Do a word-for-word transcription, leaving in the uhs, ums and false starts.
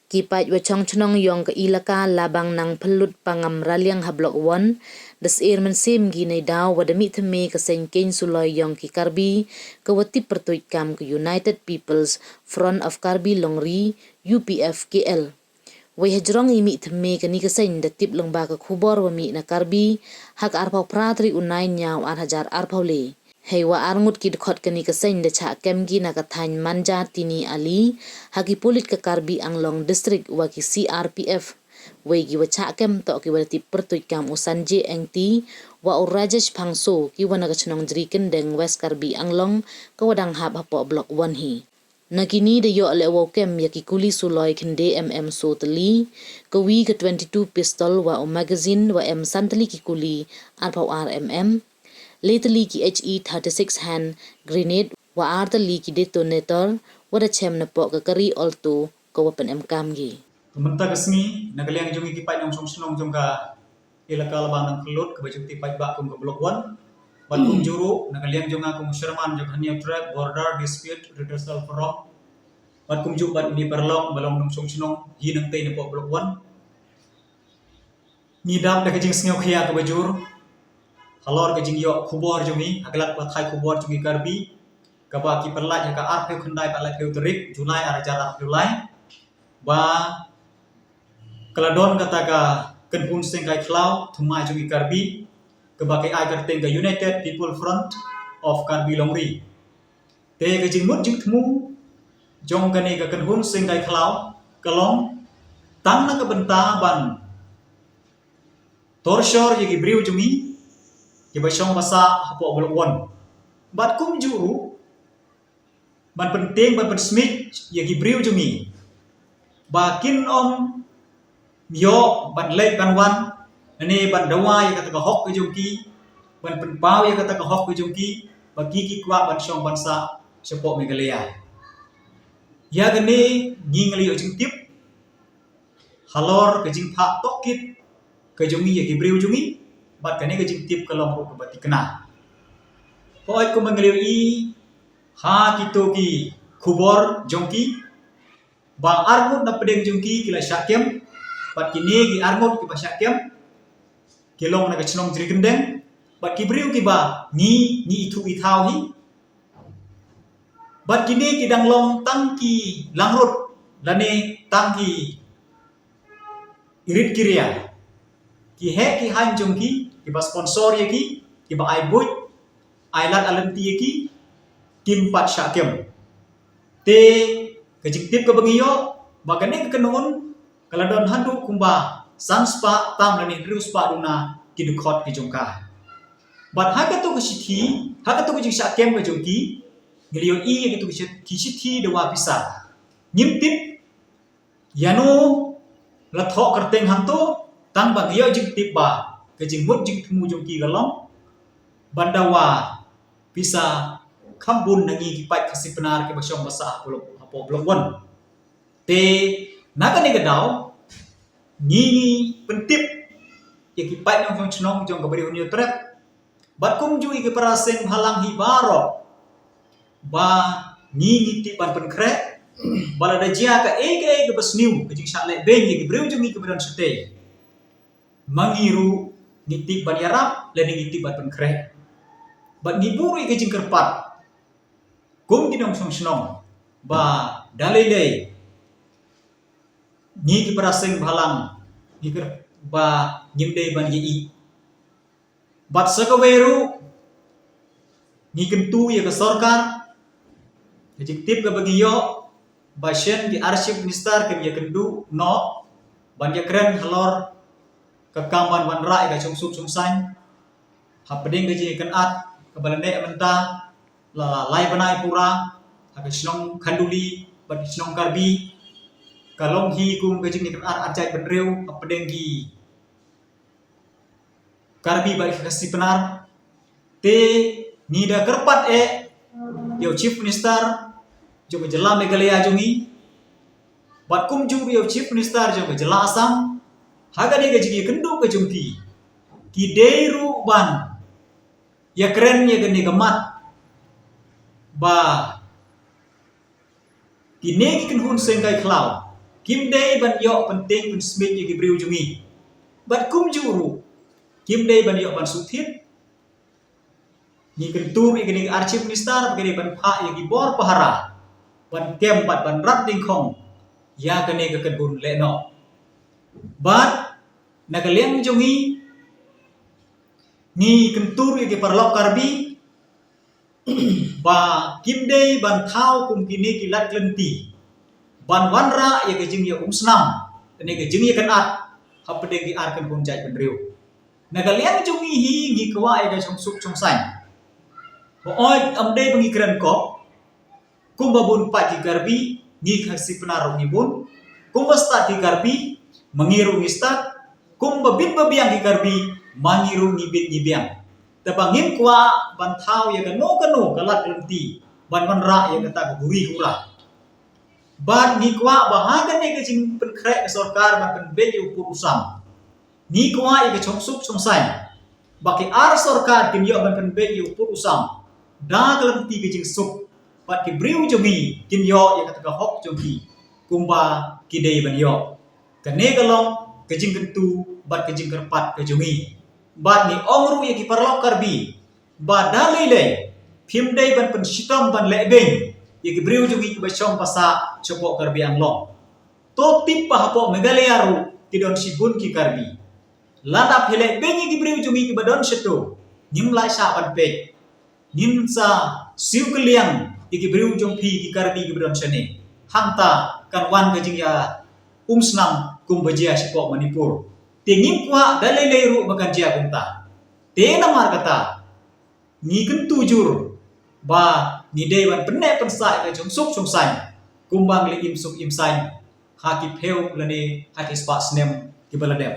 Ki paid wa chong chnong yong ka ilaka Labang Nangpyllut Pangam Raliang ha Block One da syier mynsiem ki neidaw wa da mih thymme ka seng keiñ suloi yong ki Karbi ka wa tip pyrtuit kam ka United People's Front of Karbi Longri, U P F K L. Wei hajrong i mih thymme kani ka seng da tip lyngba ka khubor wa mih na Karbi ha ka arphaw phra tarik u Naiñiaw ar hajar arphaw le. Hei wa arngut ki dkhot kani ka seng da chah kem ki na ka thaiñ Manja Tini Ali ha ki pulit ka Karbi Anglong District wa ki C R P F. Wei ki wa chah kem toh ki wa da tip pyrtuit kam u Sanjay Engti wa u Rajesh Phangso, ki wa na ka chnong Jri Kyndeng, West Karbi Anglong, ka wa dang hap hapoh Block One hi. Na kini da yoh leh wow kem ya ki kuli suloi khynde M M so tylli, ka wi ka twenty-two pistol wa u magazine wa em san tylli ki kuli arphaw ar M M, le tylli ki H E thirty-six hand grenade wa ar tylli ki detonator wa da chem na poh ka kari Alto ka wa pynemkam ki. Ka mynta ka sngi, na ka liang jong i ki paid nongshong shnong jong ka ilaka Labang Nangpyllut ka ba jong ti paid ba kum ka Block One. Bad kum juh ruh, na ka liang jong nga kum u chairman jong ka Hynñiewtrep Border Dispute Redressal Forum. Bad kum juh bad uni paralok ba long nongshong shnong hi nangtei na poh Block One. Ngi dap da ka jingsngewkhia ka ba jur halor ka jingyoh khubor jong i ha ka lad pathai khubor jong i Karbi, ka ba ki pynlait ha ka arphew khyndai bad laiphew tarik July ar hajar arphew lai, ba ka la don kata ka kynhun seng kai khlaw thymmai jong i Karbi, ka ba ka ai kyrteng ka United People Front of Karbi Longri. Te ka jingmut jingthmu jong kane ka kynhun seng kai khlaw ka long tang na ka bynta ban torture ya ki briew jong i ki ba shong ba sah hapoh Block One. Bad kum juh ruh ban pyntieng ban pynsmit ya ki briew jong i ba kin ym yoh ban leit ban wan, ne ban dawa ya kata ka hok ka jong ki, ban pynpaw ya kata ka hok ka jong ki, ba ki ki kwah ban shong ban sah shapoh Meghalaya. Ya kane ngi ngi la yoh jingtip halor ka jingphah tohkit ka jong i ya ki briew jong i, bad kane ka jingtip ka long ruh ka ba tikna. Hooid, kum ba ngi la ïohi ha kito ki khubor jong ki, ba arngut na pdeng jong ki ki la shah kem, bad kine ki arngut ki ba shah kem ki long na ka chnong Jri Kyndeng, bad ki briew ki ba ngi ngi ithuh ithaw hi. Bad kine ki dang long tang ki langrut lane tang ki irit ki ria. Ki heh ki haiñ jong ki, ki ba sponsor ya ki, ki ba ai buit ai lad ai lynti ya ki, kim pat shah kem. Te ka jingtip ka ba ngi yoh ba kane ka kynhun ka la don haduh kumba san spah tam lane hynriew spah duna ki dkhot ki jong ka. Bad ha kato ka shithi, ha kato ka jingshah kem ka jong ki, ngi la ïohi ya kato ka shi-, ki shithi dawa pisa. Ngim tip ïano la thoh kyrteng hangto, tang ba ngi ïoh jingtip ba ka jingmut jingthmu jong ki ka long ban dawa pisa kham bun na ngi ki paid Khasi Pnar ki ba shong ba sah hapoh Block, hapoh Block One. Te na kane ka daw ngi ngi pyntip ya ki paid nongshong shnong jong ka Bri Hynñiewtrep bad kumjuh ya ki para seng bhalang hi baroh ba ngi ngi tip ban pynkhreh ba lada jia kaei kaei ka ba sniew, ka jingshah lehbeiñ ya ki briew jong ngi ki ba don shatei, ma ngi ruh ngi tip ban ïarap lane ngi tip ban pynkhreh. Bad ngi buh ruh ya ka jingkyrpad kum ki nongshong shnong ba da lei lei ngi ki para seng bhalang ngi kyrpad ba ngim dei ban ïa i. Bad sa kawei ruh ngi kyntu ïa ka sorkar, ka jingtip ka ba ngi ïoh ba shen ki ar Chief Minister kim ïakynduh noh ban ïakren halor ka kam ban wanrah ïa ka shongsuk shongsaiñ hapdeng ka jingïakynad ka ba la neh mynta la lai bnai pura ha ka shnong Khanduli bad ka shnong Karbi. Ka long hi kum ka jingïakynad ar jaitbynriew hapdeng ki Karbi bad ki Khasi Pnar. Te ngi da kyrpad eh ïa u Chief Minister jong ka jylla Meghalaya jong ngi bad kumjuh ïa u Chief Minister jong ka jylla Assam, ha kane ka jingïakynduh ka jong ki, ki dei ruh ban ïakren ïa kane ka mat ba kine ki kynhun seng kai khlaw Kim dei ban ïoh pyntieng pynsmit ïa ki briew jong ngi. Bad kumjuh ruh, kim dei ban ïoh ban shu thied. Ngi kyntur ïa kine ki ar chief minister ba ki dei ban phah ïa ki bor pahara ban kem bad ban rat dingkhong ïa kane ka kynhun lehnoh. Bad na ka liang jong ngi, ngi kyntur ïa ki paralok Karbi ba kim dei ban thaw kum kine ki lad khlem ti ban wanrah ïa ka jingïaumsnam, kane ka jingïakynad hapdeng ki ar kynhun jaitbynriew. Na ka liang jong ngi hi, ngi kwah ïa ka shongsuk shongsaiñ. Hooid, ym dei ba ngi kren kop, kumba bun pat ki Karbi, ngi Khasi Pnar ruh ngi bun. Kumba stad ki Karbi, ma ngi ruh ngi stad. Kumba bit ba biang ki Karbi, ma ngi ruh ngi bit ngi biang. Te ba ngim kwah ban thaw ïa kano kano ka lad khlem ti ban wanrah ïa kata ka buri hura. Bad ngi kwah ba ha kane ka jingpynkhreh ka sorkar ban pynbeit ïa u pud u sam, ngi kwah ïa ka shongsuk shongsaiñ ba ki ar sorkar kin ïoh ban pynbeit ïa u pud u sam da ka lynti ka jingsuk, bad ki briew jong ngi kin ïoh ïa kata ka hok jong ki kumba ki dei ban ïoh. Kane ka long ka jingkyntu bad ka jingkyrpad ka jong ngi. Bad ngi ong ruh ïa ki paralok Karbi ba da lei lei phim dei ban pynshitom ban lehbeiñ ïa ki briew jong ngi kiba shong ba sah shapoh Karbi Anglong. To tip ba hapoh Meghalaya ruh ki don shibun ki Karbi. Lada phi lehbeiñ ïa ki briew jong ngi kiba don shato, ngim lah shah ban peit. Ngin sa siew kylliang ïa ki briew jong phi ki Karbi kiba don shane. Hangta kan wan ka jingïaumsnam kumba jia shapoh Manipur. Te ngim kwah da lei lei ruh ba kan jia kumta. Te namar kata, ngi kyntu jur ba ngi dei ban pynneh pynsah ïa ka shongsuk shongsaiñ kumba ngi la im suk im saiñ ha ki phew lane ha ki spah snem kiba la dep.